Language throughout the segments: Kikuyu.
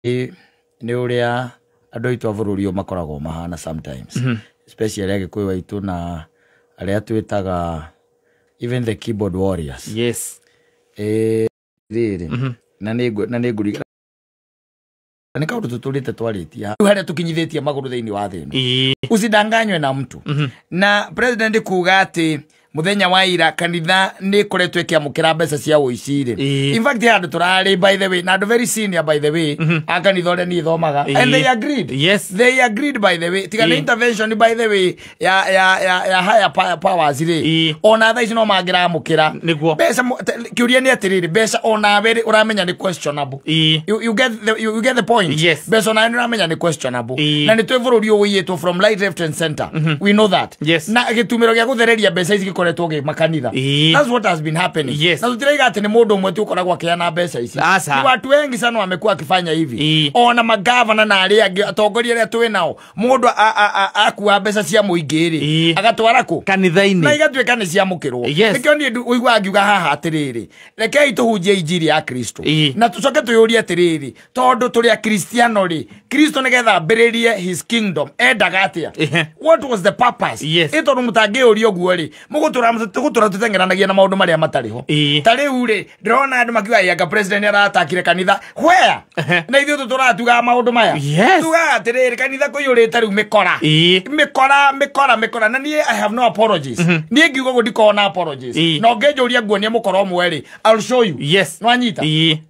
Nĩ ũrĩa andũ aitũ a bũrũri ũyũ makoragwo mahana sometimes, especially Agĩkũyũ aitũ na arĩa twĩtaga even the keyboard warriors. Rĩrĩ na nĩ ngũririkana nĩ kaũndũ tũtũrĩte twarĩtie rĩu harĩa tũkinyithĩtie magũrũ thĩinĩ wa thĩ ĩno. Usidanganywe na mtu na president kuga atĩ muthenya wa ira kanitha nĩ ĩkoretwo ĩkĩamũkĩra mbeca cia ũici rĩ. In fact, handũ tũrarĩ, by the way, na andũ very senior, by the way, a kanitha ũrĩa niĩ thomaga, and they agreed. They agreed, by the way, tiga nĩ intervention, by the way, ya higher powers rĩ, ona thaa ici no mangĩramũkĩra mbeca. Kĩũria nĩ atĩrĩrĩ, mbeca onawe rĩ, ũramenya nĩ questionable. You get the point? Yes. Mbeca onawe nĩ ũramenya nĩ questionable. Na nĩ twĩ bũrũri ũyũ ũiyĩtwo from right, left and center. We know that. Na gĩtumĩro gĩa gũthereria mbeca ici gĩkoretwo gĩ makanitha. That's what has been happening. Na tũtiraiga atĩ nĩ mũndũ ũmwe tu ũkoragwo akĩheana mbeca ici. Aca. Ni watu wengi sana wamekuwa akifanya hivi. Ona magavana na arĩa angĩ atongoria arĩa twĩ nao, mũndũ akua mbeca cia mũingĩ rĩ, agatwara kũ? Kanitha-inĩ. Na igatuĩka nĩ ciamũkĩrwo. Nĩkĩo niĩ ũiguaga ngiuga haha atĩrĩrĩ, rekei tũhunjie injiri ya Kristo na tũcoke twĩyũrie atĩrĩrĩ, tondũ tũrĩ akristiano rĩ, Kristo nĩgetha ambĩrĩrie his kingdom endaga atĩa? What was the purpose? Ĩ tondũ mũtangĩũria ũguo rĩ, tũgũtũra tũteng'eranagia na maũndũ marĩa matarĩ ho. Ta rĩu rĩ, ndĩrona andũ makiuga anga president nĩ aratakire kanitha where na ithuĩ tũtũratugaga maũndũ maya. Tugaga atĩrĩrĩ, kanitha kũiyũrĩte rĩu mĩkora, mĩkora, mĩkora, mĩkora. Na niĩ I have no apologies. Niĩ ngiuga ũguo ndikoragwo na apologies. Na ũngĩnjũria nguonie mũkora ũmwe rĩ, I'll show you. Nwanyita?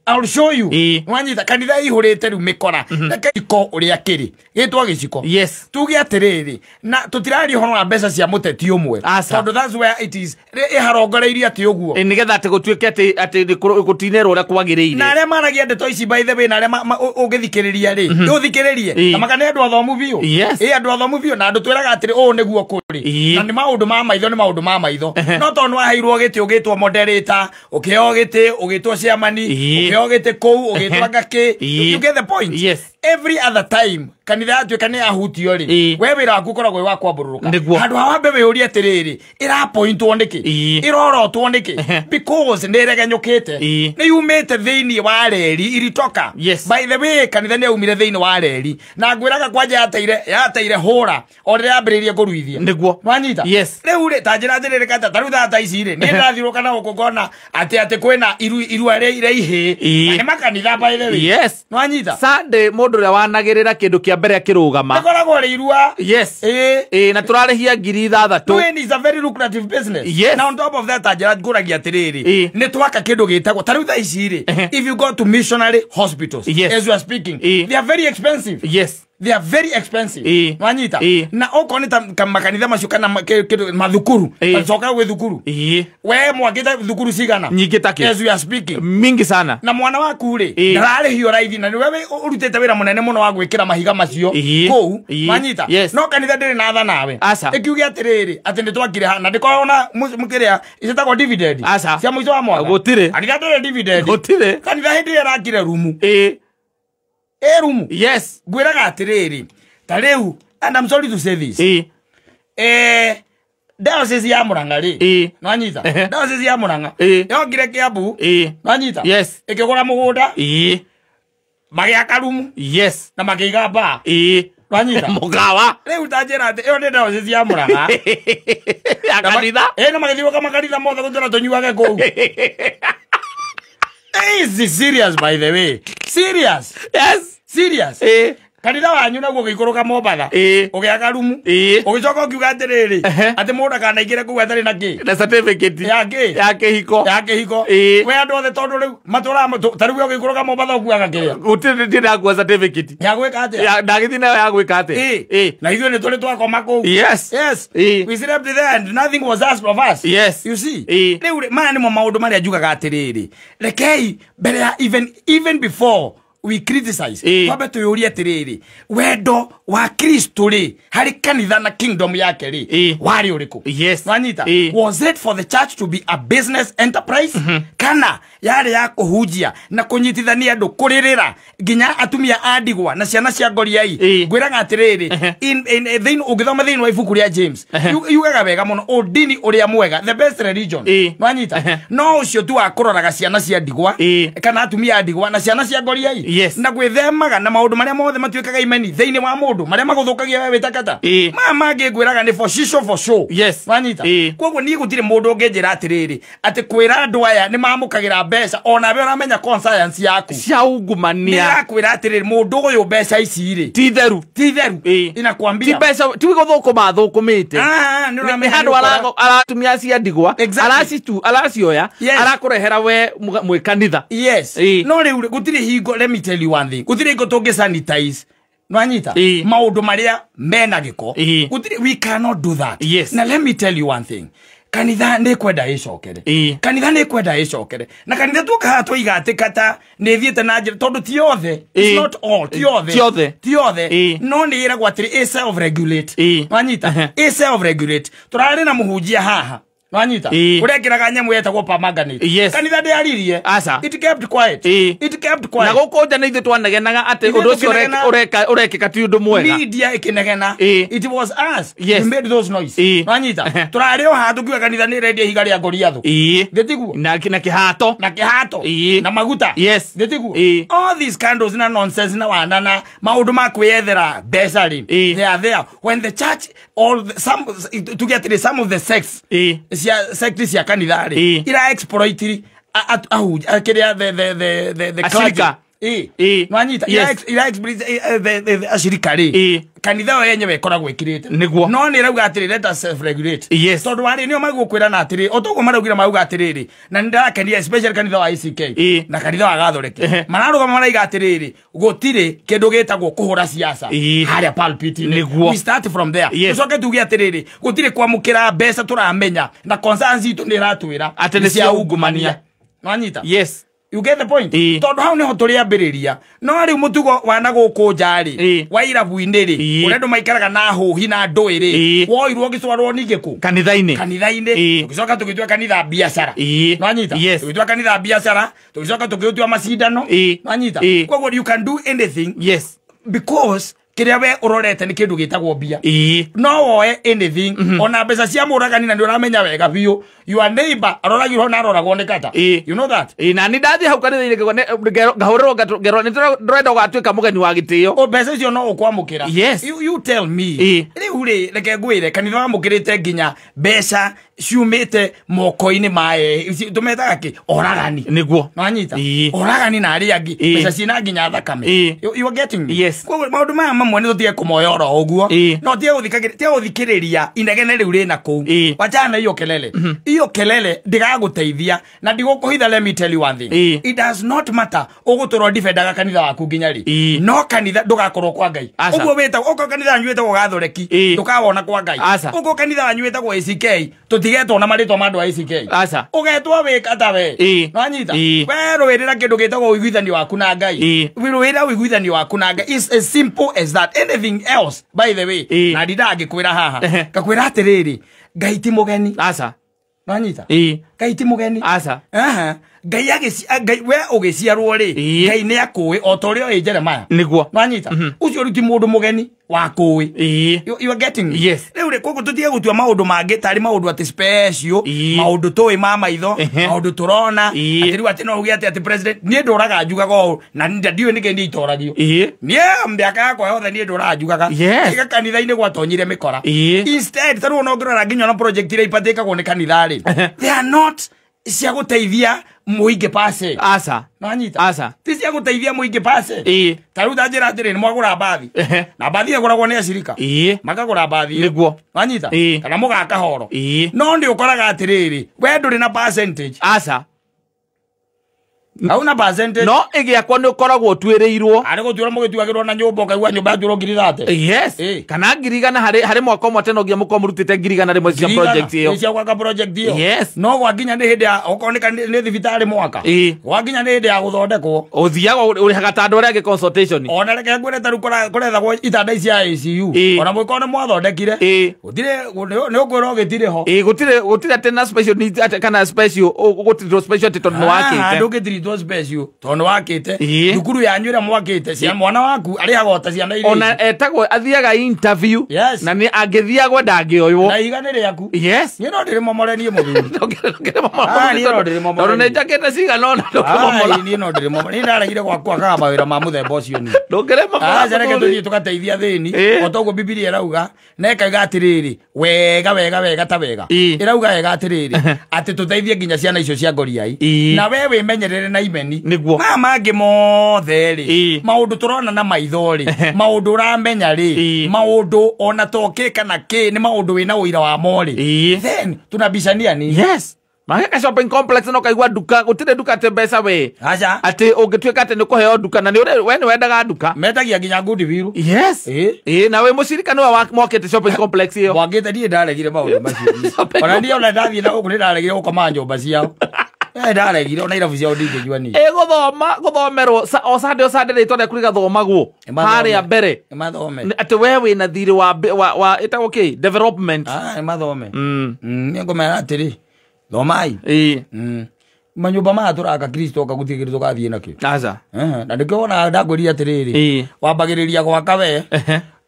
I'll show you. Nwanyita? Kanitha ihũrĩte rĩu mĩkora. Reke gĩciko ũrĩa kĩrĩ gĩtwo gĩciko. Tuge atĩrĩrĩ, na tũtiraria ũhoro wa mbeca cia mũteti ũmwe, Aca. tondũ that's where it is ĩharongoreirie atĩ ũguo. Nĩgetha atĩ gũtuĩke atĩ gũtinerwo ũrĩa kwagĩrĩire. Na arĩa maragia ndeto ici, by the way, na arĩa ũngĩthikĩrĩria rĩ, ũthikĩrĩrie na maka nĩ andũ athomu biũ. Ĩ andũ athomu biũ na andũ twĩraga atĩrĩ, ũũ nĩguo kũrĩ. Na nĩ maũndũ ma maitho, nĩ maũndũ ma maitho. No tondũ nĩwaheirwo gĩtĩ ũgĩtwo moderator, ũkĩheo gĩtĩ ũgĩtwo chairman, ũkĩheo gĩtĩ kũu ũgĩtwo ngakĩ. You get the point? Yes. Every other time kanitha yatuĩka nĩ yahutio rĩ, we wĩra waku ũkoragwo wĩ wa kwambũrũrũka. Handũ ha wambe wĩyũrie atĩrĩrĩ, ĩrapointwo nĩkĩ? Ĩrorotwo nĩkĩ? Because nĩ ĩregenyũkĩte. Nĩ yumĩte thĩinĩ wa reri iritoka. By the way, kanitha nĩ yaumire thĩinĩ wa reri na ngwĩraga kwanja yateire hũra o rĩrĩa yambĩrĩirie kũruithia. Nwanyita? Yes. Rĩu rĩ, ta njĩra njĩrĩrĩ kata ta rĩu thaa ta ici rĩ, niĩ ndĩrathiũrũka na gũkũ ngona atĩ kwĩna irua rĩa ihĩĩ. Na nĩ makanitha, by the way. Nwanyita? Sunday mũndũ ũrĩa wanagĩrĩra kĩndũ kĩa mbere akĩrũgama Rĩkoragwo rĩ irua. Ĩ na tũrarĩhia 6,000. Doing is a very lucrative business. Na on top of that, njĩra ngũragia atĩrĩrĩ, nĩ twaka kĩndũ gĩtagwo ta rĩu thaa ici rĩ, if you go to missionary hospitals, as you are speaking, they are very expensive. They are very expensive. Nwanyita? Na okorwo nĩ ta makanitha macio kana kĩndũ mathukuru, coka gwĩ thukuru, we mwakĩte thukuru cigana? Nyingĩ ta kĩ. As we are speaking. Mingi sana. Na mwana waku rĩ, ndararĩhio raithi na nĩwe ũrutĩte wĩra mũnene mũno wa gwĩkĩra mahiga macio kũu. Nwanyita? Yes. No kanitha ndĩrĩ na tha nawe. Aca. Ĩkiuge atĩrĩrĩ, atĩ nĩ twakire ha na ndĩkoragwo na kĩrĩa icĩtagwo dividend Aca. cia mũico wa mwaka. Gũtirĩ. Kanitha ndĩrĩ dividend. Gũtirĩ. Kanitha hĩndĩ ĩrĩa ĩrakire rumu, ĩ rumu, ngwĩraga atĩrĩrĩ, ta rĩu, and I'm sorry to say this, diocese ya Murang'a rĩ, nwanyita? Diocese ya Murang'a yokire Kiambu, nwanyita? Yes. Ĩkĩgũra mũgũnda, magĩaka rumu na makĩiga mbaa. Nwanyita? Mũkawa. Rĩu ta njĩra atĩ ĩyo nĩ diocese ya Murang'a ya kanitha. Ĩ na magĩthiũka makanitha mothe gũtũra tũnyuage kũu. This is serious, by the way, serious. Serious. Kanitha wanyu naguo ũgĩikũrũka Mombatha, ũgĩaka rumu, ũgĩcoka ũkiuga atĩrĩrĩ, atĩ mũndũ akanaingĩre kũu atarĩ na kĩ? Na certificate ya kĩ? Ya kĩhiko. Ya kĩhiko. We andũ othe, tondũ rĩu matũraga ta rĩu we ũgĩikũrũka Mombatha ũkuaga kĩrĩa? Gũtirĩ, ndirĩ ndakua certificate. Ya gwĩka atĩa? Ya ndagĩthiĩ nayo ya gwĩka atĩa? Na ithuĩ nĩ tũrĩ twakoma kũu. Yes. We slept there and nothing was asked of us. You see? Rĩu rĩ, maya nĩmo maũndũ marĩa njugaga atĩrĩrĩ, rekei mbere ya even before we criticize, twambe twĩyũrie atĩrĩrĩ, wendo wa Kristo rĩ, harĩ kanitha na kingdom yake rĩ, warĩ ũrĩkũ? Nwanyita? Was it for the church to be a business enterprise, kana yarĩ ya kũhunjia na kũnyitithania andũ, kũrĩrĩra nginya atumia a ndigwa na ciana cia ngoriai? Ngwĩraga atĩrĩrĩ, ũngĩthoma thĩinĩ wa ibuku rĩa James, yugaga wega mũno ũndini ũrĩa mwega, the best religion, nwanyita, no ũcio tu wa kũroraga ciana cia ndigwa kana atumia a ndigwa na ciana cia ngoriai. Yes. Na gwĩthemaga na maũndũ marĩa mothe matuĩkaga imeni thĩinĩ wa mũndũ marĩa magũthũkagia we wĩtakata. Maya mangĩ ngwĩraga nĩ for sure for sure. Yes. Wanyita. Koguo niĩ gũtirĩ mũndũ ũngĩnjĩra atĩrĩrĩ atĩ kwĩra andũ aya nĩ mamũkagĩra mbeca onawe ũramenya conscience yaku cia ungumania. Nĩrakwĩra atĩrĩrĩ mũndũ ũyũ mbeca ici rĩ ti theru. Ti theru. Inakwambia ti mbeca ti gũthũkũma thũkũmĩte. Nĩ handũ aratumia cia ndigwa aracioya arakũrehera we mwĩ kanitha. Yes. No rĩu gũtirĩ hingo, let me tell you one thing, gũtirĩ hingo tũngĩ sanitize nwanyita maũndũ marĩa mena gĩko. Gũtirĩ, we cannot do that. Yes. Na let me tell you one thing, kanitha nĩ kwenda ĩcokere. Kanitha nĩ kwenda ĩcokere. Na kanitha tuoka haha twoiga atĩ kata nĩ ĩthiĩte na njĩra tondũ ti othe. It's not all, ti othe. Ti othe. No nĩ ĩragwo atĩrĩ ĩ self regulate. Nwanyita ĩ self regulate. Tũrarĩ na mũhunjia haha. Nwanyita ũrekĩraga nyamũ yetagwo permanganate. Yes. Kanitha ndĩaririe. It kept quiet. It kept quiet. Na gũkũ nja nĩ ithuĩ twanegenaga atĩ ũndũ ũcio ũrekĩka ti ũndũ mwega. Media ĩkĩnegena. It was us. Yes. We made those noise. Nwanyita tũrarĩ o haha tũkiuga kanitha nĩ ĩrendia ihiga rĩa Goliathũ. Thĩtiguo. Na kĩhato. Na kĩhato. Na maguta. Yes. Thĩtiguo. All these scandals na nonsense na wana na maũndũ ma kwĩyethera mbeca rĩ. They are there. When the church all the, some to get some of the sects cia secti cia kanitha rĩ ira exploit ahuja the clergy. Nwanyita ira exploit the ashirika rĩ kanitha yo yenyewe ĩkoragwo ĩkirĩte. Nĩguo. No nĩ ĩrauga atĩrĩ let us self regulate. Yes. Tondũ warĩ nĩo magũkwĩra na atĩrĩ o toguo maraugire mauga atĩrĩrĩ na nĩ ndĩrakenia especially kanitha wa ICK na kanitha wa Gathoreki mararũgama maraiga atĩrĩrĩ gũtirĩ kĩndũ gĩtagwo kũhũra siasa harĩa pulpit-inĩ. We start from there. Tũcoke tuge atĩrĩrĩ gũtirĩ kwamũkĩra mbeca tũramenya na concerns itũ nĩ ĩratwĩra atĩ nĩ cia ungumania. Nwanyita. Yes. You get the point? Tondũ hau nĩho tũrĩambĩrĩria. No rĩu mũtugo wa na gũkũ nja rĩ wa irabu-inĩ rĩ ũrĩa andũ maikaraga na hũhi na ndũĩ rĩ woirwo ũgĩtwarwo ningĩ kũ kanitha-inĩ. Kanitha-inĩ tũgĩcoka tũgĩtua kanitha biacara. Nwanyita tũgĩtua kanitha biacara tũgĩcoka tũgĩtua macindano. Nwanyita koguo you can do anything. Yes. Because kĩrĩa we ũrorete nĩ kĩndũ gĩtagwo mbia. No woe anything ona mbeca cia mũragani na nĩ ũramenya wega biũ your neighbor aroragirwo na aroragwo nĩ kata. You know that. Na nĩ ndathiĩ hau kanitha-inĩ ngahũrĩrwo ngerwo nĩ ndĩrenda ũgatuĩka mũgeni wa gĩtĩo. O mbeca icio no ũkwamũkĩra. Yes. You tell me. Rĩu rĩ reke ngwĩre kanitha wamũkĩrĩte nginya mbeca ciumĩte moko-inĩ ma tũmetaga kĩ oragani. Nĩguo. Nwanyita oragani na arĩa angĩ mbeca ciĩna nginya thakame. You are getting me? Yes. Koguo maũndũ maya mamwe nĩ tũtige kũmoya oro ũguo no tige gũthikĩrĩria inegene rĩu rĩna kũu. Wachana hiyo kelele. Hiyo kelele ndigagũteithia na ndigũkũhitha. Let me tell you one thing. It does not matter ũgũtũrwo defendaga kanitha waku nginya rĩ no kanitha ndũgakorwo kwa Ngai. Ũguo wĩtagwo ũkorwo kanitha wanyu wĩtagwo Gathoreki ndũkawona kwa Ngai. Ũkorwo kanitha wanyu wĩtagwo ACK tũtigetwo na marĩtwa ma andũ a ACK. Ũgetwo wĩka ta we. Nwanyita we rũĩrĩra kĩndũ gĩtagwo ũiguithanio waku na Ngai. Rũĩrĩra ũiguithanio waku na Ngai. It's as simple as that. Anything else by the way na ndindangĩkwĩra haha ngakwĩra atĩrĩrĩ Ngai ti mũgeni. Nwanyita Ngai ti mũgeni. Ngai we ũgĩciarwo rĩ Ngai nĩ akũĩ o ta ũrĩa oĩ Jeremiah. Nĩguo. Nwanyita ũcio rĩu ti mũndũ mũgeni wa kũĩ. You are getting me? Yes. Rĩu rĩ koguo tũtige gũtua maũndũ mangĩ tarĩ maũndũ atĩ special maũndũ tũĩ ma maitho maũndũ tũrona atĩ rĩu atĩ no uge atĩ atĩ president niĩ ndũraga njugaga ũũ na ndiũĩ nĩkĩ niĩ itoragio. Niĩ mĩaka yakwa yothe niĩ ndũraga njugaga. Tiga kanitha-inĩ gwatonyire mĩkora. Instead ta rĩu ona ũngĩrora nginya ona project iria ipatĩkagwo nĩ kanitha rĩ they are not cia gũteithia mũingĩ pase. Nwanyita ti cia gũteithia mũingĩ pase. Ta rĩu ta njĩra atĩrĩ nĩ mwagũra mbathi na mbathi ĩgũragwo nĩ acirika makagũra mbathi. Nĩguo. Nwanyita kana mũgaka horo no nĩ ũkoraga atĩrĩrĩ we ndũrĩ na percentage. Hauna percentage. No ĩgĩakwo nĩ ũkoragwo ũtuĩrĩirwo. Arĩ gũtuĩra mũgĩtuagĩrwo na nyũmba ũkaigua nyũmba yatuĩrwo 130. Yes. Kana 100,000 harĩ mwaka ũmwe teno nginya mũkorwo mũrutĩte 100,000 cia project ĩyo. Cia gwaka project ĩyo. Yes. No gwakinya nĩ hĩndĩ ya okorwo nĩ thibitarĩ mwaka. Gwakinya nĩ hĩndĩ ya gũthondekwo. Ũthiaga ũrĩhaga ta andũ arĩa angĩ consultation. Ona reke ngwĩre ta rĩu kũrethagwo itanda ici cia ICU. Ona mũgĩkorwo nĩ mwathondekire. Gũtirĩ nĩ ũkwĩrwo gĩtirĩ ho. Gũtirĩ atĩ na special needs kana special gũtirĩ special atĩ tondũ nĩ wakĩte. Ndũngĩtiritwo Ũgwĩtwo special tondũ wakĩte thukuru yanyu ĩrĩa mwakĩte cia mwana waku arĩhaga ota ciana iria ona etagwo athiaga interview. Yes. Na nĩ angĩthiagwo ndangĩoywo. Na ihiga nĩ rĩaku. Yes. Niĩ no ndĩrĩmomore niĩ mũthuri. Ndũngĩrĩmomora. Ah, niĩ no ndĩrĩmomore. Tondũ nĩ njakĩte cigana ũna ndũngĩmomora. Ai, niĩ no ndĩrĩmomore. Niĩ ndaregire gwakwa kaga mawĩra ma mũthemba ũcio niĩ. Ndũngĩrĩmomora. Aca reke tũthiĩ tũgateithia athĩni. Ĩ. O toguo Bibilia ĩrauga na ĩkauga atĩrĩrĩ wega wega wega ta wega. Ĩ. Ĩrauga wega atĩrĩrĩ atĩ tũteithie nginya ciana icio cia ngoriai. Ĩ. Na we wĩmenyerere na imeni. Nĩguo. Maya mangĩ mothe rĩ Ĩ. maũndũ tũrona na maitho rĩ maũndũ ũramenya rĩ Ĩ. maũndũ ona to kĩ kana kĩ nĩ maũndũ wĩna ũira wamo rĩ. Ĩ. Then tunabicania nini? Yes. Mageka shopping complex no kaigua nduka gũtirĩ nduka atĩ mbeca we. Aca. Atĩ ũngĩtuĩka atĩ nĩ kũheo nduka na nĩ we nĩ wendaga nduka. Metagia nginya goodwill. Yes. Ĩ. Ĩ na wĩ mũcirika nĩwe mwakĩte shopping complex ĩyo. Mwakĩte niĩ ndaregire maũndũ macio. Shopping Ona niĩ ona ndathiĩ na gũkũ nĩ ndaregire gũkoma nyũmba ciao. Ndaregire ona irabu ciao ndingĩnyua niĩ. Ĩ gũthoma gũthomerwo o Sunday o Sunday rĩtwa rĩaku rĩgathomagwo harĩa mbere. Nĩ mathome. Atĩ we wĩna thirĩ wa ĩtagwo kĩ development. Ah, nĩ mathome. Nĩ ngũmera atĩrĩ thomai. Ĩ. Manyũmba maya tũraka Kristo oka gũtirĩ kĩndũ tũgathiĩ nakĩo. Aca. Na nĩkĩo wonaga ndakwĩrire atĩrĩrĩ Ĩ. wambagĩrĩria gwaka we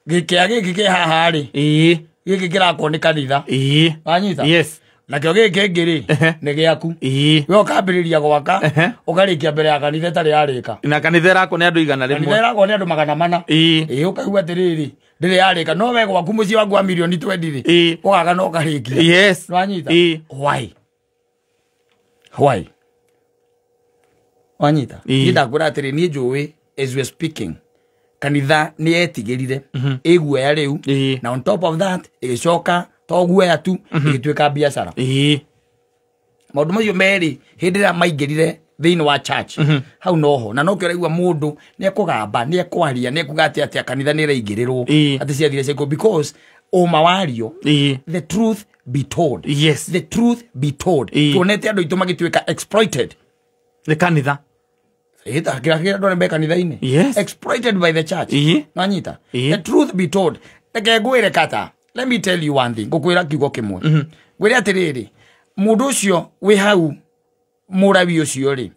gĩkĩa gĩkĩ kĩ haha rĩ Ĩ. gĩkĩ kĩrakwo nĩ kanitha. Ĩ. Wanyita? Yes. Nakĩo gĩkĩ kĩngĩ rĩ nĩ gĩaku. Ĩ. We ũkambĩrĩria gwaka ũkarĩkia mbere ya kanitha ĩtarĩ yarĩka. Na kanitha ĩrakwo nĩ andũ 100. Kanitha ĩrakwo nĩ andũ 400. Ĩ. Ĩ ũkaigua atĩrĩrĩ ndĩrĩ yarĩka no we gwaku mũciĩ waku wa mirioni 20 rĩ Ĩ. ũgaka na ũkarĩkia. Yes. Nĩwanyita? Ĩ. Why? Why? Wanyita? Ĩ. Niĩ ndakwĩra atĩrĩ niĩ njũĩ as we are speaking kanitha nĩ yetigĩrire ĩguoya rĩu Ĩ. na on top of that ĩgĩcoka to guoya tu ĩgĩtuĩka biacara. Ĩ. Maũndũ macio merĩ hĩndĩ ĩrĩa maingĩrire thĩinĩ wa church hau noho na nokĩo ũraigua mũndũ nĩ ekũgamba nĩ ekwaria nĩ ekuga atĩ atĩa kanitha nĩ ĩraingĩrĩrwo atĩ ciathire ciaikwo because ũma wario. Ĩ. The truth be told. Yes. The truth be told. Tuonete andũ aitũ magĩtuĩka exploited. Nĩ kanitha. Ĩta kĩrĩa andũ arĩa me kanitha-inĩ. Yes. Exploited by the church. Ĩ. Nwanyita? Ĩ. The truth be told. Reke ngwĩre kata. Let me tell you one thing. Ngũkwĩra kiugo kĩmwe. Ngwĩre atĩrĩrĩ, mũndũ ũcio wĩ hau mũrawi ũcio rĩ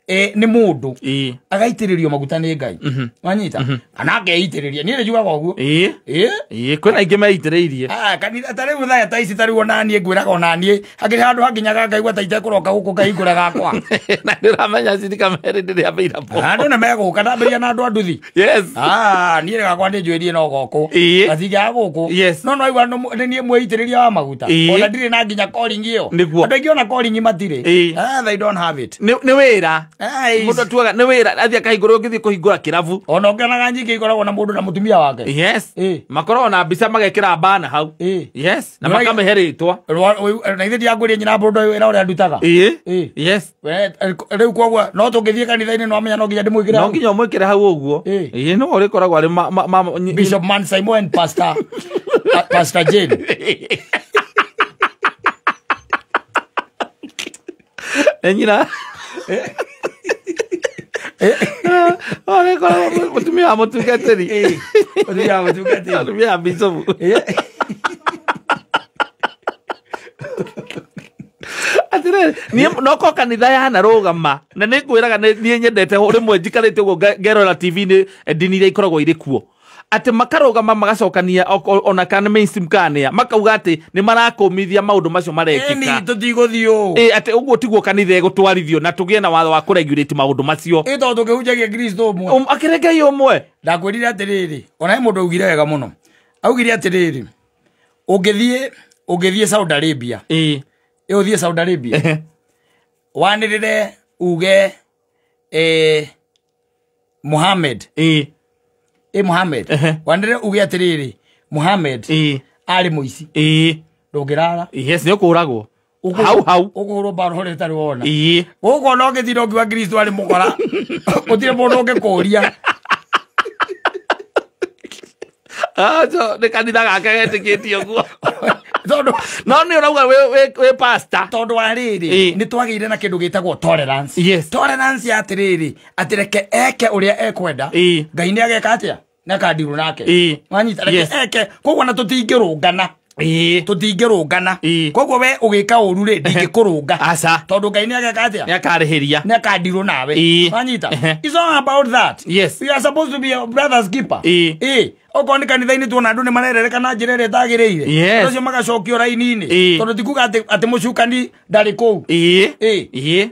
nĩ mũndũ Ĩ. agaitĩrĩrio maguta nĩ Ngai. Wanyita? Kana akeitĩrĩria. Niĩ nĩ njugaga ũguo. Ĩ. Ĩ. Ĩ kwĩna aingĩ meitĩrĩirie. Ah, kanitha ta rĩu thaa ta ici ta rĩu ona niĩ ngwĩraga ona niĩ hakĩrĩ handũ hanginyaga ngaigua ta itekũroka gũkũ ngahingũra gakwa. Na ndĩramenya cirika merĩ ndĩrĩ available. Andũ nĩ megũka ndambĩrĩria na andũ a nduthi. Yes. Ah, niĩ gakwa nĩ njũĩ niĩ no gokwo. Ĩ. Gatingĩaga gũkũ. Yes. No no aigua nĩ niĩ mwĩitĩrĩria wa maguta. Ĩ. Ona ndirĩ na nginya calling ĩyo. Nĩguo. Andũ aingĩ ona calling matirĩ. Ĩ. Ah, they don't have it. Nĩ wĩra. Ai. Mũndũ atuaga nĩ wĩra athiĩ akahingũra ũngĩthiĩ kũhingũra kĩrabu. Ona ũngĩonaga nyingĩ ikoragwo na mũndũ na mũtumia wake. Yes. Ĩ. Makoragwo na mbica magekĩra bana hau. Ĩ. Yes. Na Nĩ makamĩhe rĩtwa. Na ithe ndiakwĩria nyina mũndũ ũyũ wĩra ũrĩa ndutaga. Ĩ. Ĩ. Yes. We, rĩu koguo no tũngĩthiĩ kanitha-inĩ no amenya no nginya ndĩmwĩkĩre No hau. nginya ũmwĩkĩre hau ũguo. Ĩ. Ĩ no ũrĩkoragwo arĩ Bishop Man Simon and Pastor Pastor Jane. Nĩ nyina. Ũrĩkoragwo mũtumia wa mũtungatĩri. Ĩ. Mũtumia wa mũtungatĩri. Mũtumia wa bishopu. Ĩ. Atĩrĩrĩ, niĩ noko kanitha yanarũgama na nĩ ngwĩraga niĩ nyendete rĩmwe njikarĩte ũguo ngerora TV-inĩ ndini iria ikoragwo irĩ kuo atĩ makarũgama magacokania ona kana mainstream kana makauga atĩ nĩ marakũmithia maũndũ macio marekĩka. Ĩni tũtigũthiĩ ũũ. Ĩ atĩ ũguo tiguo kanitha ĩgũtwarithio na tũgĩe na watho wa kũregulate maũndũ macio. Ĩ tondũ tũkĩhunjagia Kristo ũmwe. Akĩrĩ Ngai ũmwe. Ndakwĩrire atĩrĩrĩ, ona he mũndũ augire wega mũno. Augire atĩrĩrĩ, ũngĩthiĩ Saudi Arabia. Ĩ. Ĩ ũthiĩ Saudi Arabia. Wanĩrĩre uge Muhammad. Ĩ. Ĩ Muhammad. Wanĩrĩre uge atĩrĩrĩ, Muhammad Ĩ. arĩ mũici. Ĩ. Ndũngĩrara. Yes, nĩ ũkũragwo. Hau hau. Ũkũhũrwo mbara ũrĩa ũtarĩ wona. Ĩ. Gũkũ ona ũngĩtinda ũkiuga Kristo arĩ mũkora. Gũtirĩ mũndũ ũngĩkũria. Aco nĩ kanitha gake getĩkĩtie ũguo. Tondũ No nĩ ũrauga wĩ pastor. Tondũ wa rĩrĩ nĩ twagĩire na kĩndũ gĩtagwo tolerance. Yes. Tolerance ya atĩrĩrĩ atĩ reke eke ũrĩa ekwenda. Ĩ. Ngai nĩ ageka atĩa? Nĩ akandirwo nake. Ĩ. Wanyita reke Yes. eke koguo na tũtingĩrũngana. Tũtingĩrũngana. Koguo we ũgĩka ũru rĩ, ndingĩkũrũnga. Aca. Tondũ Ngai nĩ ageka atĩa? Nĩ akarĩhĩria. Nĩ akandirwo nawe. Wanyita? It's all about that. Yes. We are supposed to be a brother's keeper. Okorwo nĩ kanitha-inĩ tuona andũ nĩ marerereka na njĩra ĩrĩa ĩtagĩrĩire. Yes. Andũ acio magacokio raini-inĩ. Tondũ ti kuga atĩ mũcukani ndarĩ kũu.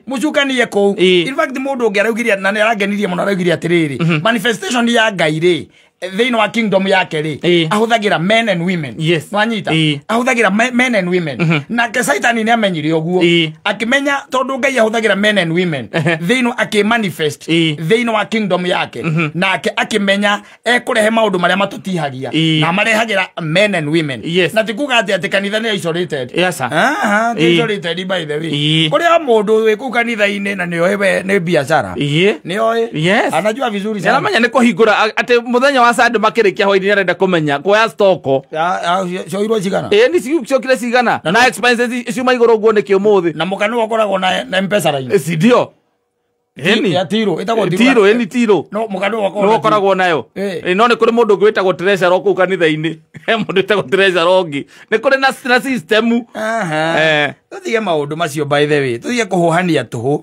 Mũcukani e kũu. In fact mũndũ ũngĩ araugire na nĩ arangenirie mũno, araugire atĩrĩrĩ, manifestation ya Ngai rĩ, thĩinĩ wa kingdom yake rĩ, ahũthagĩra men and women. Yes. Nwanyita? Ahũthagĩra men and women. Nake Saitani nĩ amenyire ũguo. Akĩmenya tondũ Ngai ahũthagĩra men and women thĩinĩ akĩmanifest thĩinĩ wa kingdom yake. Nake akĩmenya ekũrehe maũndũ marĩa matũtihagia na marehagĩra men and women. Yes. Na ti kuga atĩ kanitha nĩ isolated. Yes, sir. Aha, ti isolated by the way. Kũrĩa mũndũ wĩ kũu kanitha-inĩ na nĩoĩ we nĩ biacara. Nĩoĩ. Yes. Anajua vizuri sana. Aramenya nĩ kũhingũra atĩ mũthenya wa Sunday makĩrĩkia hwaĩ-inĩ nĩarenda kũmenya kuoya stoko. Cioirwo cigana? Nĩ ciokire cigana. Na expenses ciuma igũrũ ũguo nĩkĩ ũmũthĩ? Na mũka nĩwe ũkoragwo na M-Pesa raini. Si ndio? Ĩni. Ya tiro, ĩtagwo tiro. Tiro, ĩni tiro. No, mũka nĩwe ũkoragwo Nĩwe ũkoragwo nayo. No nĩ kũrĩ mũndũ ũngĩ wĩtagwo treasurer kũu kanitha-inĩ. He mũndũ wĩtagwo treasurer ũngĩ. Nĩ kũrĩ na system. Tũtige maũndũ macio by the way. Tũtige kũhũhania tũhũ.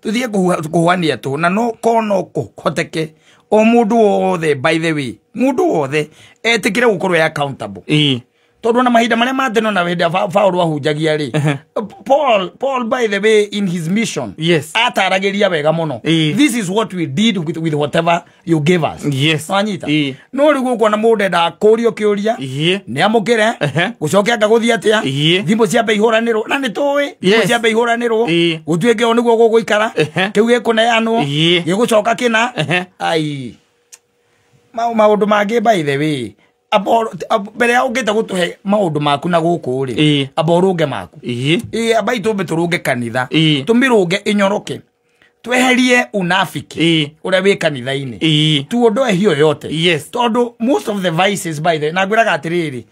Tũtige kũhũhania tũhũ. Na no kono kũhoteke o mũndũ wothe by the way, mũndũ wothe etĩkĩre gũkorwo e accountable. Tondũ na mahinda marĩa ma tene na hĩndĩ ya Paul ahunjagia rĩ, Paul by the way in his mission, yes, ataragĩria wega mũno. This is what we did with whatever you gave us. Yes. Wanyita? No rĩu gũkũ ona mũndũ endaga kũũrio kĩũria, nĩ amũkĩre, gũcoke anga gũthiĩ atĩa, thimũ ciambe ihũranĩrwo, na nĩ tũĩ, thimũ ciambe ihũranĩrwo, gũtuĩke ũũ nĩguo gũgũikara, kĩu gĩkũneanwo, gĩgũcoka kĩna. Ai. Maũndũ mangĩ by the way, mbere ya ũngĩte gũtũhe maũndũ maku na gũkũ rĩ, amba ũrũnge maku. Amba itũmbe tũrũnge kanitha, tũmĩrũnge ĩnyoroke, tweherie unafiki ũrĩa wĩ kanitha-inĩ, tuondoe hiyo yote. Tondũ most of the vices by the, na ngwĩraga atĩrĩrĩ,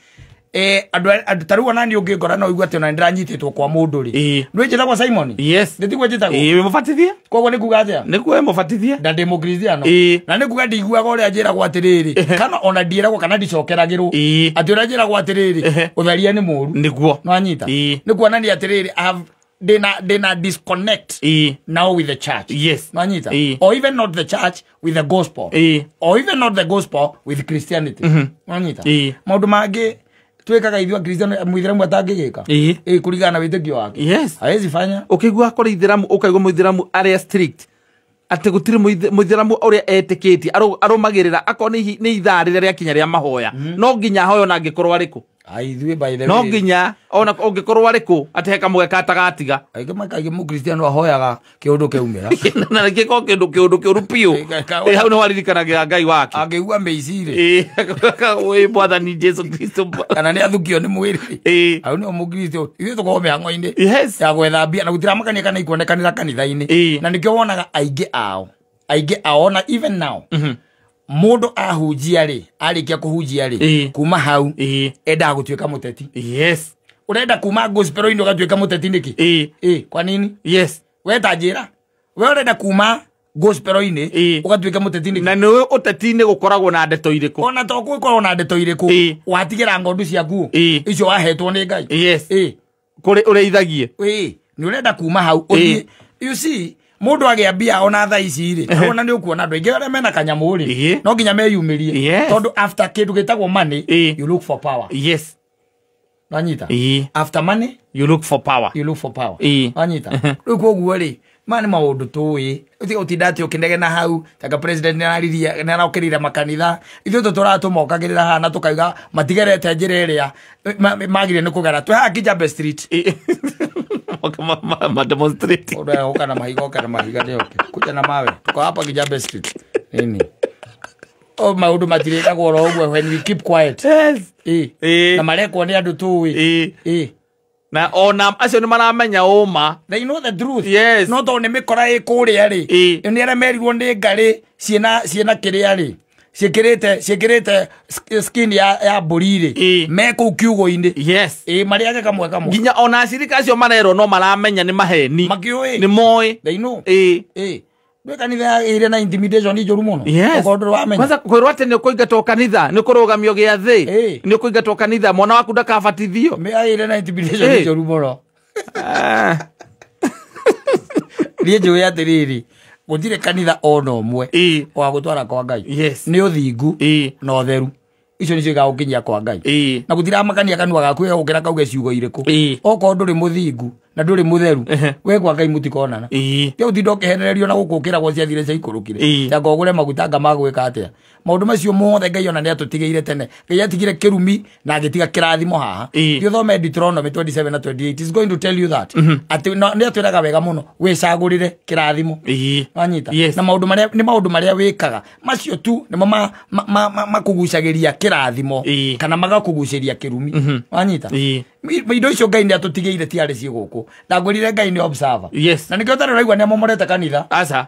andũ ta rĩu ona niĩ ũngĩngora no ũigue atĩ ona nĩndĩranyitĩtwo kwa mũndũ rĩ. Nĩũĩ njĩtagwo Simon? Yes. Nĩ tiguo njĩtagwo? Wĩ mũbatithie? Koguo nĩ kuga atĩa? Nĩ kuga wĩ mũbatithie. Na ndĩ mũkristiano. Na nĩ kuga ndiguaga ũrĩa njĩragwo atĩrĩrĩ, kana ona ndiĩragwo kana ndicokeragĩrwo. Atĩ ũrĩa njĩragwo atĩrĩrĩ, ũtharia nĩ mũũru. Nĩguo. Nĩwanyita? Nĩ kuonania atĩrĩrĩ, I have dena disconnect now with the church. Yes. Nwanyita? Or even not the church with the gospel. Or even not the gospel with Christianity. Nwanyita? Maũndũ mangĩ twĩkaga ithuĩ Akristiano mũithĩramu atangĩgĩka. Kũringana na wĩtĩkio wake. Yes. Hawezi fanya. Ũkĩigua kũrĩ ithĩramu, ũkaigua mũithĩramu arĩa strict. Atĩ gũtirĩ mũithĩramu ũrĩa etĩkĩtie, arũmagĩrĩra akorwo nĩ ithaa rĩrĩa rĩakinya rĩa mahoya. No nginya ahoyo na angĩkorwo arĩ kũ. Ithuĩ by the way. No nginya ona ũngĩkorwo arĩ kũ atĩ he kamũgeka atagatiga. Aingĩ makaingĩ mũkristiano ahoyaga kĩũndũ kĩaumĩra. Na gĩkorwo kĩndũ kĩũndũ kĩũru biũ. Hau nĩho aririkanagĩra Ngai wake. Angĩigua mĩici rĩ. Wĩ Mwathani Jesu Kristo. Kana nĩ athukio nĩ mwĩrĩ. Hau nĩho mũkristo ithuĩ tũkoragwo mĩhang'o-inĩ. Ya gwetha mbia na gũtiramakania kana ikuonekanĩra kanitha-inĩ. Na nĩkĩo wonaga aingĩ ao. Aingĩ ao na even now. Mũndũ ahunjia rĩ, arĩkia kũhunjia rĩ, kuma hau endaga gũtuĩka mũteti. Yes. Ũrenda kuma gospel-inĩ ũgatuĩka mũteti nĩkĩ? Kwa nini? Yes. We ta njĩra. We ũrenda kuma gospel-inĩ ũgatuĩka mũteti nĩkĩ? Na nĩũĩ ũteti-inĩ gũkoragwo na ndeto irĩkũ? Ona to gũkoragwo na ndeto irĩkũ? Watigĩra ng'ondu ciaku icio wahetwo nĩ Ngai. Yes. Kũrĩ ũrĩithagie. Nĩ ũrenda kuma hau ũthiĩ. You see, mũndũ agĩa mbia ona thaa ici rĩ, ona nĩ ũkuona andũ aingĩ arĩa mena kanyamũ rĩ, no nginya meyumĩrie. Tondũ after kĩndũ gĩtagwo money, you look for power. Yes. Wanyita? After money, you look for power. You look for power. Wanyita? Rĩu koguo rĩ, maya nĩ maũndũ tũĩ. Ũtige gũtinda atĩ ũkĩnegena hau, taka president nĩararirie, nĩarokĩrĩire makanitha. Ithuĩ tũtũratũmokagĩrĩra haha na tũkauga matigerete njĩra ĩrĩa magĩrĩire nĩ kũgera. Twĩ haha Kijabe Street. Ma demonstrate. Oda na mahiga, oka na mahiga ndio. Kuja na mawe. Tuko hapa Kijabe Street. Nini? O maũndũ matirĩkagwo oro ũguo when we keep quiet. Yes. Na marekwo nĩ andũ tũĩ. Na ona acio nĩ maramenya ũma. They know the truth. Yes. No tondũ nĩ mĩkora ĩ kũrĩa rĩ. Nĩ arĩa merirwo nĩ ngarĩ ciĩna kĩrĩa rĩ. Ciĩkĩrĩte skin ya mbũri rĩ. Me kũu kiugũ-inĩ. Yes. Marĩage kamwe kamwe. Nginya ona acirika acio marerwo no maramenya nĩ maheni. Makĩũĩ. Nĩ moĩ. They know. Ndwĩ kanitha ĩrĩ na intimidation njũru mũno. Yes. Okorwo ndũrĩ wamenya. Kwanza kwĩrwo atĩ nĩ ũkũingatwo kanitha, nĩ ũkũrũgamio gĩathĩ, Ĩĩ. nĩ ũkũingatwo kanitha, mwana waku ndakabatithio. Ĩrĩ na intimidation Ĩĩ. njũru mũno. Ah. Niĩ njũĩ atĩrĩrĩ, gũtirĩ kanitha ona ũmwe Ĩĩ. wa gũtwara kwa Ngai. Yes. Nĩ ũthingu Ĩĩ. na ũtheru. Icio nĩcio igagũkinyia kwa Ngai. Ĩĩ. Na gũtiramakania kanua gaku gagũkĩra kauge ciugo irĩkũ. Ĩĩ. Okorwo ndũrĩ mũthingu na ndũrĩ mũtheru, Ehe. we kwa Ngai mũtikonana. Ĩĩ. Tiga gũtinda ũkĩhenererio na gũkũ ũkĩragwo ciathire ciaikũrũkire. Ĩĩ. Anga ũgũre maguta anga magwĩka atĩa. Maũndũ macio mothe Ngai ona nĩatũtigĩire tene. Ngai atigire kĩrumi na agĩtiga kĩrathimo haha. Ĩĩ. Thiĩ ũthome Deuteronomy 27 na 28. It's going to tell you that. Atĩ nĩatwĩraga wega mũno wĩcagũrĩre kĩrathimo. Ĩĩ. Wanyita? Yes. Na maũndũ marĩa nĩ maũndũ marĩa wĩkaga macio tu nĩmo makũgucagĩria kĩrathimo Ĩĩ. kana magakũgucĩria kĩrumi. Wanyita? Ĩĩ. Indo icio Ngai nĩatũtigĩire tiarĩ ciĩ gũkũ. Ndangwĩrire Ngai nĩ observer. Yes. Na nĩkĩo ũtarĩ ũraigua nĩamomorete kanitha. Aca.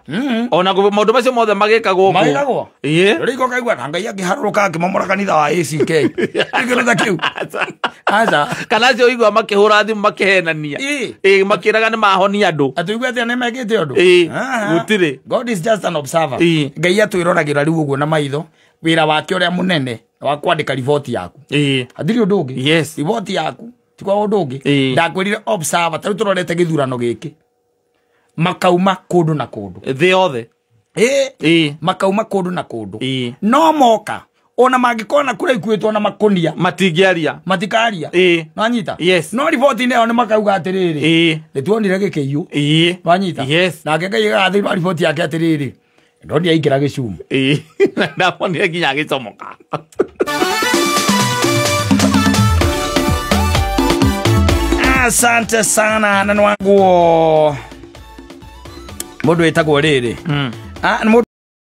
Ona maũndũ macio mothe magĩkagwo kũ. Magĩkagwo? Ĩĩ. Rĩu ũkaigua na Ngai akĩharũrũka akĩmomora kanitha wa ACK. Kĩndũ ta kĩu. Aca. Aca. Kana acio ũigua makĩhũra thimũ makĩhenania. Ĩĩ. Ĩĩ, makĩraga nĩ mahonia andũ. Atĩ ũigue atĩa nĩmekĩte ũndũ? Ĩĩ. Aha. Gũtirĩ. God is just an observer. Ĩĩ. Ngai atwĩroragĩra rĩu ũguo na maitho wĩra wake ũrĩa mũnene wa kwandĩka riboti yaku. Ĩĩ. Hatirĩ ũndũ ũngĩ. Yes. Riboti yaku ti kwa ũndũ ũngĩ. Ĩĩ. Ndakwĩrire observer ta rĩu tũrorete gĩthurano gĩkĩ. Makauma kũndũ na kũndũ. Thĩ yothe. Ĩĩ. Ĩĩ. Makauma kũndũ na kũndũ. Ĩĩ. No moka ona mangĩkona kura ikuĩtwo na makũnia Matingĩaria. matikaria. Ĩĩ. Nwanyita? Yes. No riboti-inĩ ĩyo nĩ makauga atĩrĩrĩ. Ĩĩ. Nĩtuonire gĩkĩiyũ. Ĩĩ. Nwanyita? Yes. Nake Ngai agathĩinĩ wa riboti yake atĩrĩrĩ. Ndonire aingĩra gĩcumu. Ĩĩ. Ndamonire nginya agĩcomoka. Asante sana na nwanguo. Mũndũ wĩtagwo rĩrĩ. Ah, nĩ mũndũ